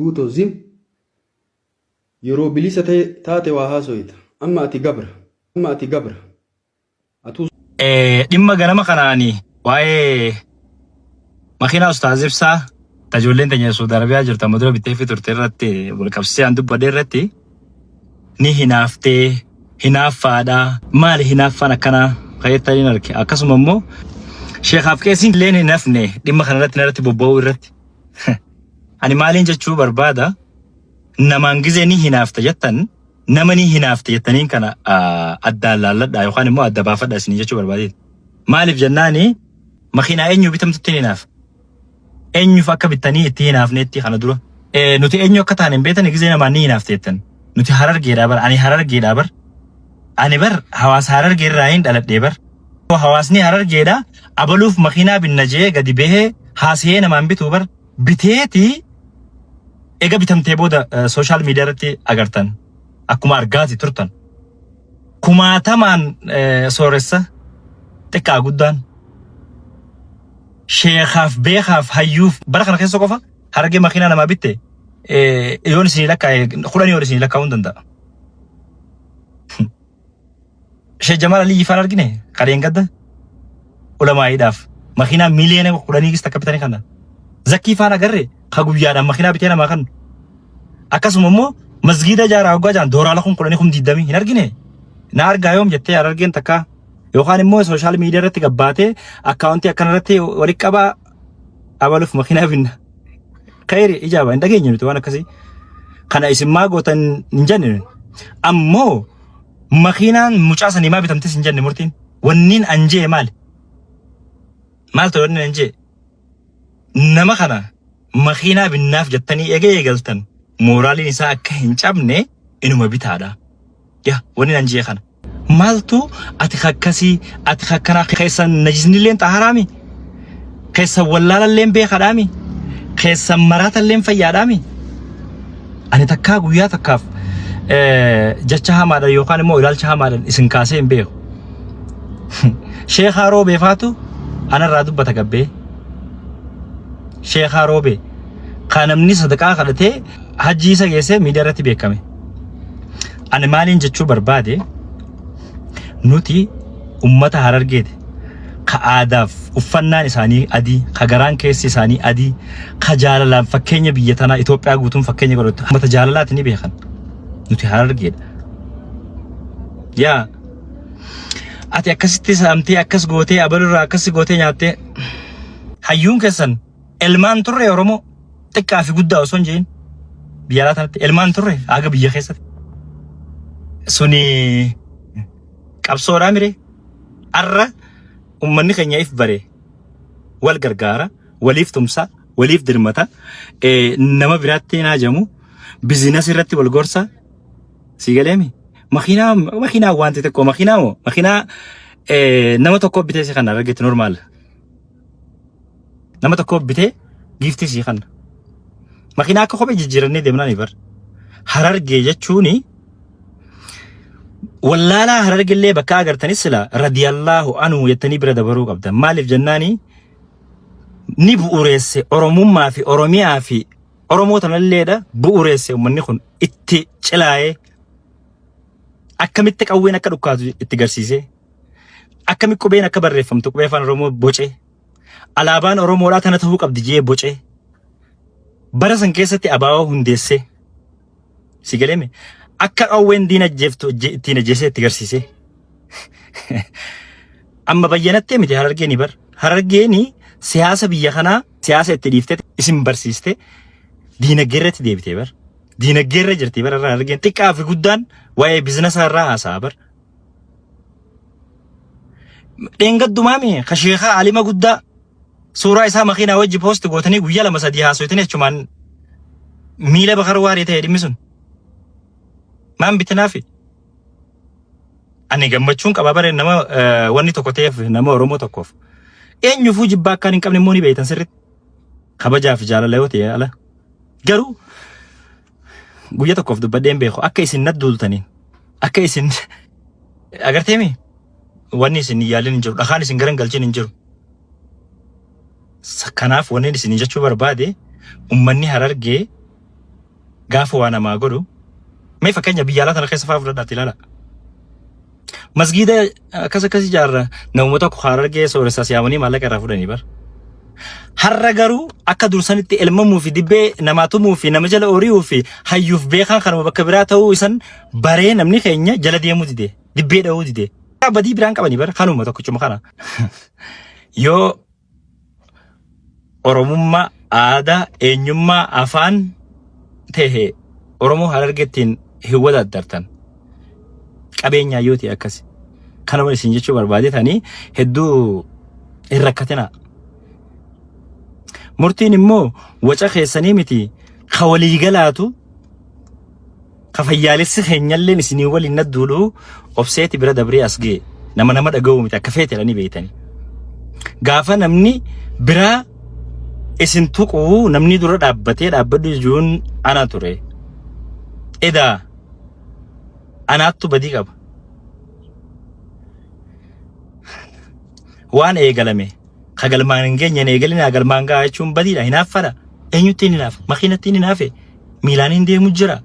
Guutoo zim. Yeroo bilisa taate waa haasoyta. Amma ati gabra. Amma ati gabra. Atuu Dhimma ganama kanaani waa'ee makiinaa Ustaaz Ibsaa ta ijoolleen teenya Suudi Arabiyaa jirtu amma dura bitteefii turte irratti wal qabsiisee an dubbadhe irratti ni hinaaftee hinaaffaadha maali hinaaffaan akkanaa kajettaniin arge akkasuma immoo sheekaaf qeesiin illeen hin hafne dhimma kana irratti narratti bobba'uu irratti ani maaliin jechuu barbaada namaan gizee ni hinaafta jettan nama ni hinaafte jettaniin kana addaan laalladhaa yookaan immoo adda baafadhaa isinii jechuu barbaadeeti. Maaliif jennaani makiinaa eenyu bitamtutti hin hinaafa. Eenyuuf akka bittanii itti hinaafneetti kana dura. Nuti eenyu akka taane hin beektani gizee namaan ni hinaafte jettan. Nuti harargeedhaa bar ani harargeedhaa bar. Ani bar hawaasa harargee irraa hin dhaladhee bar. Hawaasni harargeedhaa abaluuf makiinaa binna jee gadi bahee haasa'ee namaan bituu bar. Biteeti ega bitamtee booda sooshaal miidiyaa irratti agartan akkuma argaati turtan kumaatamaan sooressa xiqqaa guddaan sheekaaf beekaaf hayyuuf bara kana keessa qofa harargee makiinaa namaa bitte yoon isinii lakkaa'e kudhanii ol isinii lakkaa'uu hin danda'a. Sheekh Jamaal Aliyyi faan argine kadheen gadda ulamaa'iidhaaf makiinaa miiliyoona kudhanii gis takka bitanii kana. Zakkii faan agarre ka guyyaadhaan makiinaa bitee namaa kan akkasuma immoo masgiida ijaaraa hoggaa jaan dooraala kun kudhanii kun diddamii hin argine. Na argaa yoom jettee harargeen takka yookaan immoo sooshaal miidiyaa irratti gabbaatee akkaawuntii akkana irratti walitti qabaa abaluuf makiinaa binna. Khayri ijaaba hin dhageenye nuti waan akkasii. Kana isin maa gootan hin jenne. Ammoo Makiinaan mucaa sanii maa bitamtes hin jenne murtiin. Wanniin an jee maali? Maal ta'e wanni an jee? Nama kana makiinaa binnaaf jettanii eega eegaltan mooraaliin isaa akka hin cabne inuma bitaadha. Yaa wanni an jee kana. Maaltu ati kakkasii ati kakkanaa keessan najisnilleen xaharaami? Keessan wallaalalleen beekadhaami? Keessan maraatalleen fayyaadhaami? Ani takkaa guyyaa takkaaf jecha hamaadhaan yookaan immoo ilaalcha hamaadhaan isin kaasee hin beeku. Sheekaa Roobee faatu anarraa dubbata gabbee. Sheekaa Roobee kan namni sadaqaa kadhatee hajjii isa geessee miidiyaa irratti beekame. Ani maaliin jechuu barbaade nuti ummata Harargeeti ka aadaaf uffannaan isaanii adii, ka garaan keessi isaanii adii, ka jaalalaan fakkeenya biyya tanaa Itoophiyaa guutuun fakkeenya godhatu ummata jaalalaati ni beekan. Nuti Harargeedha. Yaa ati akkasitti saamtee akkas gootee abalurraa akkasi gootee nyaattee hayyuun keessan elmaan turre Oromoo xiqqaa fi guddaa osoo hin jedhin biyya alaa tanatti elmaan turre haga biyya keessatti. Suni qabsoodhaa mire arra ummanni keenya if bare wal gargaara waliif tumsa waliif dirmata nama biraatti hin hajamu bizinas irratti wal gorsa si galeemi makiinaa makiinaa wanti xiqqoo makiinaa moo makiinaa nama tokko bitee si kana argite normaal nama tokko bitee giiftii si kana makiinaa akka kophee jijjiirannee deemnaan bar harargee jechuuni Wallaalaa harargellee bakka agartanis sila radiyallaahu anhu jettanii bira dabaruu qabdan. Maaliif jennaani ni bu'ureesse Oromummaa fi Oromiyaa fi Oromoo tanalleedha bu'ureesse uummanni kun itti cilaa'ee akkamitti qawween akka dhukkaatu itti garsiisee akkamitti qubeen akka barreeffamtu qubee afaan Oromoo bocee alaabaan Oromoodhaa tana ta'uu qabdi jee bocee bara san keessatti abaaboo hundeessee Si galeeme akka qawween diina ajjeeftu ittiin ajjeesee itti garsiisee. Amma bayyanattee miti harargeeni bar. Harargeeni siyaasa biyya kanaa siyaasa itti dhiiftee isin barsiiste diinagdee irratti deebitee bar. Diinagdee irra jirti bar harargeen xiqqaa fi guddaan waa'ee biizinasa irraa haasa'a bar. Dheengaddumaami ka sheekaa alima guddaa Suuraa isaa makiinaa wajji poosti gootanii guyyaa lama sadii haasoytanii achumaan miila bakar waarii ta'e dhimmi sun. Maan bitinaafi? Ani gammachuun qaba bare nama wanni tokko ta'eef nama Oromoo tokkoof. Eenyufuu jibbaa akkaan hin qabne immoo ni beektan sirriitti. Kabajaa fi jaalala yoo ta'e ala. Garuu guyya tokkoof dubbadhee hin beeku akka isin nat duultaniin akka isin agarteemi wanni isin hin yaalin hin jiru dhakaan isin garan galchin hin jiru. Kanaaf wanni isin jechuu barbaade ummanni harargee gaafa waa namaa godhu mee fakkeenya biyya alaa tana keessa fa'aa fudhadhaati ilaala. Masgiida akkas akkas ijaarra namuma tokko harargee sooressa siyaamanii maallaqa irraa fudhanii bar. Har'a garuu akka dursanitti elmamuu fi dibbee namaa tumuu fi nama jala ori'uu fi hayyuuf beekaan kanuma bakka biraa ta'uu isan baree namni keenya jala deemuu dide dibbee dha'uu dide. Badii biraan qabanii bara kanuma tokkichuma kana. Yoo Oromummaa, aadaa, eenyummaa, afaan ta'e Oromoo Harargeettiin hin wadaaddartan. Qabeenyaa yoo ta'e akkasi. Kanuma isin jechuu barbaadetanii hedduu hin rakkatinaa. Murtiin immoo waca keessanii miti ka waliigalaatu Ka fayyaalessi keenyalleen isinii waliin nadduudhu obseeti bira dabree as ga'e. Nama nama dhaga'uu miti akka feete jedhanii beeytanii. Gaafa namni biraa isin tuqu namni dura dhaabbatee dhaabbadhu jechuun ana ture. Edaa anaattu badii qaba. Waan eegalame ka galmaan hin geenye hin eegalinaa galmaan gahaa jechuun badiidha hinaaffadha. Eenyutti hin hinaafa? Makiinatti hin hinaafe? Miilaan hin deemu jira.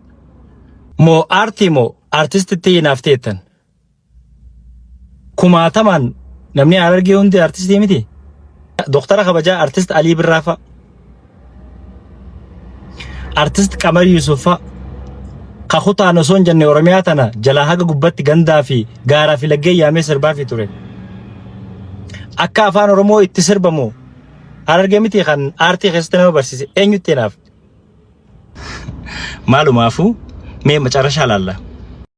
Moo aartii moo aartistitti hinaafteettan? Kumaatamaan namni Harargee hundi aartistii miti. Doktara kabajaa aartist Alii Birraa fa'a. Aartist Qamar Yuusuf fa'a. Ka kutaan osoo hin jenne Oromiyaa tana jalaa haga gubbatti gandaa fi gaaraa fi laggeen yaamee sirbaa fi ture. Akka afaan Oromoo itti sirbamu Harargee miti kan aartii keessatti nama barsiise eenyutti hinaaf? Maalumaafuu mee macarrashaa laalla.